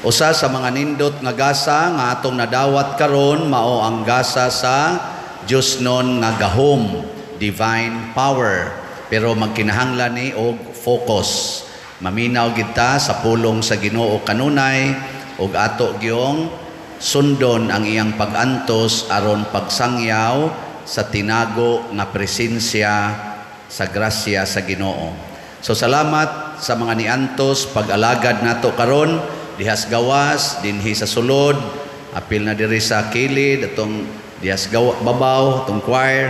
Usa sa mga nindot nga gasa nga atong nadawat karon mao ang gasa sa Diosnon nga gahom, divine power. Pero magkinahanglan ni og focus. Maminaw kita sa pulong sa Ginoo kanunay ug ato gyong sundon ang iyang pag-antos aron pagsangyaw sa tinago nga presensya sa grasya sa Ginoo. So salamat sa mga niantos pag-alagad nato karon dihas gawas, dinhi sa sulod, apil na diri sa kilid, atong dihas gawa, babaw, atong choir,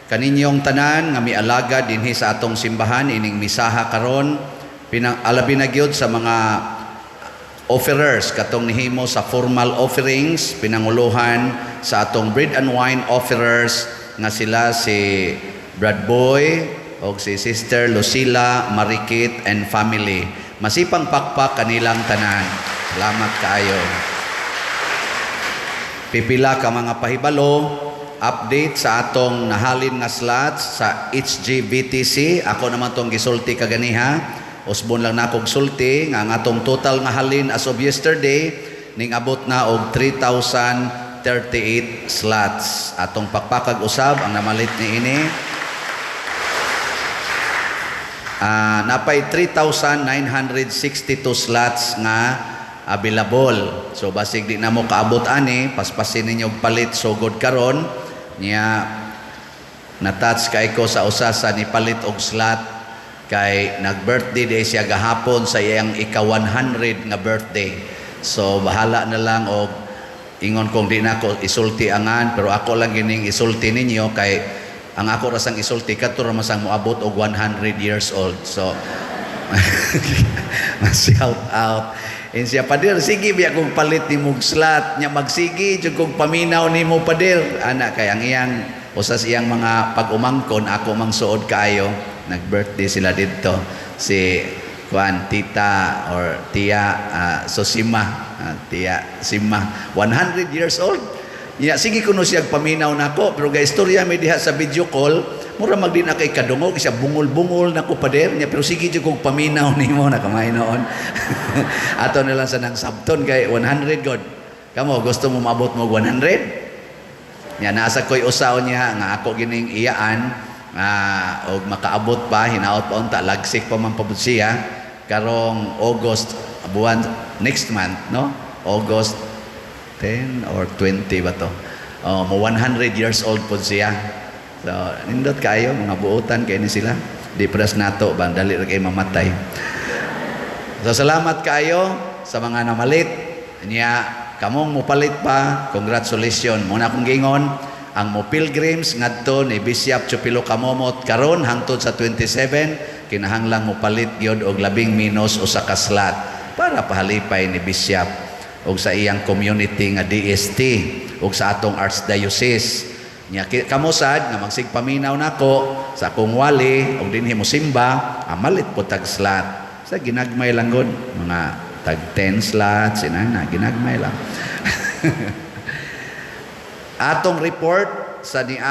kaninyong tanan nga mialagad dinhi sa atong simbahan ining misaha karon, pinang alabi na gyud sa mga offerers katong nihimo sa formal offerings, pinanguluhan sa atong bread and wine offerers nga sila si Brad Boy o si Sister Lucila Marikit and family. Masipang pakpak kanilang tanan. Salamat kaayo. Pipila ka mga pahibalo, update sa atong nahalin nga slots sa HGVTC. Ako naman tong gisulti kaganiha. Usbon lang nakog sulti nga ang atong total nga halin as of yesterday ning abot na og 3,038 slots. Atong pakpakag usab ang namalit ni ini. Napay 3,962 slots nga available. So basig di na mo kaabot ani, paspasin ninyo og palit sugod karon niya. Na-touch kay ko sa usa sa nipalit og slot kay nag-birthday day siya gahapon sa iyang ika-100 nga birthday. So bahala na lang og ingon kong di na ko isulti angan, pero ako lang gining isulti ninyo kay ang ako rasang isulti kadto ra masang moabot og 100 years old. So shout out. In siya, "Pader, sige biya kong palit ni mong slot nya, magsige jud kong paminaw nimo, pader." Ana kay ang iyang usa sa iyang mga pag-umangkon ako mang suod kaayo. Nag-birthday sila didto, si kuan, tita or tiya Sosima, tiya Sima, 100 years old. Ya, sige kuno siya paminaw nako, pero ga istorya mi diha sa video call, mura magdi na kay kadungog siya, bungol-bungol nako, pader niya, pero sige jud kog paminaw nimo na kamay noon. Ato na lang sa nang sabton kay 100 god. Kamo, gusto mo maabot mo 100? Nya nasa ko'y usaw niya nga ako gining iyaan nga og makaabot pa, hinaot pa unta, lagsik pa man pabud siya karong August, buwan next month, no? August 10 or 20 ba to? Oh, mo 100 years old po siya. So, nindot kayo, mga buotan kayo ni sila. Di pras nato, ba, dali ra kay mamatay. So, salamat kayo sa mga namalit. Niya, kamong mupalit pa, congratulations. Muna akong gingon, ang mo pilgrims ngadto ni Bishop Chupilo Camomot karon hangtod sa 27, kinahanglang mupalit gyud og labing minos usa ka slot para pahalipay ni Bishop og sa iyang community nga DST og sa atong archdiocese. Nya kamo sad nga magsigpaminaw nako sa akong wali og dinhi mo simba, amalit po tag slot. Sa ginagmay lang gud, mga tag 10 slots inana, ginagmay lang. Atong report sa ni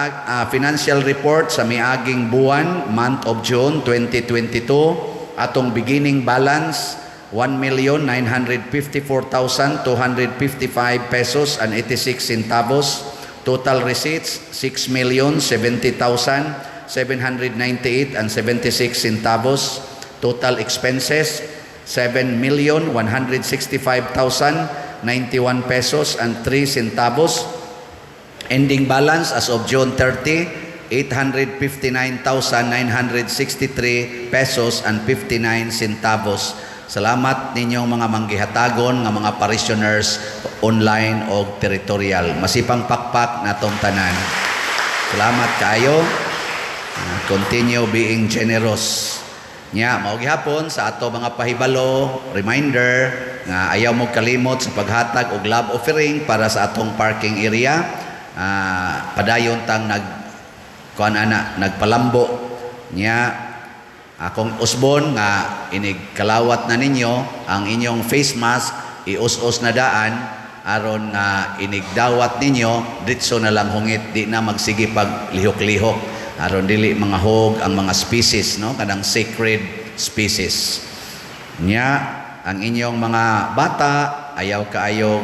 financial report sa miaging buwan, month of June 2022, atong beginning balance 1,954,255 pesos and 86 centavos. Total receipts 6,070,798 and 76 centavos. Total expenses 7,165,091 pesos and 3 centavos. Ending balance as of June 30, 859,963 pesos and 59 centavos. Salamat ninyong mga manggihatagon nga mga parishioners online o territorial. Masipang pakpak natong tanan. Salamat kaayo. Continue being generous. Nya, mao gihapon sa ato mga pahibalo, reminder nga ayaw mo kalimot sa paghatag og love offering para sa atong parking area. Padayon tang nag kuan ana, nagpalambo nya. Akong usbon nga inig kalawat na ninyo ang inyong face mask, ius-us na daan aron nga inig dawat ninyo, ditso na lang hungit, di na magsige pag lihok-lihok aron dili mga hog ang mga species, no, kanang sacred species nya. Ang inyong mga bata, ayaw kaayo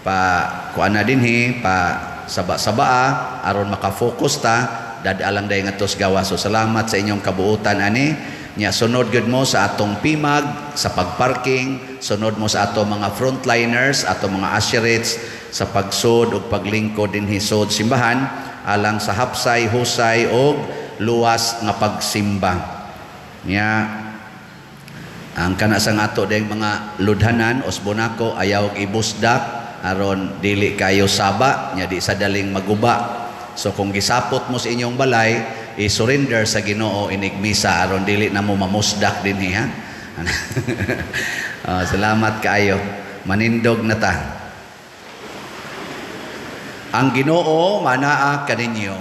pa kuan na dinhi, pa saba-sabaa aron maka-focus ta, dad-a lang dahil ngadto sa gawas. So salamat sa inyong kabuutan ani nya. Sunod gud mo sa atong PMAG sa pagparking, sunod mo sa ato mga frontliners, ato mga usherates sa pagsud ug paglingkod dinhi sud simbahan alang sa hapsay, husay ug luwas nga pagsimba nya. Ang kana sa ato ding mga ludhanan, usbon nako, ayaw ibusdak aron dili kayo saba nya, di sa daling maguba. So kung gisapot mo sa inyong balay, i-surrender sa Ginoo inig misa aron dili na mo mamusdak dinhi, ha. Oh, salamat kaayo. Manindog na ta. Ang Ginoo manaa kaninyo.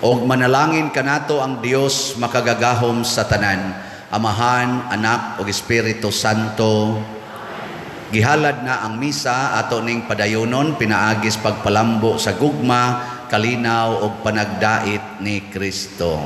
Og manalangin kanato ang Dios makagagahom sa tanan, Amahan, Anak ug Espiritu Santo. Gihalad na ang misa, ato ning padayonon pinaagis pagpalambo sa gugma, kalinaw ug panagdait ni Kristo.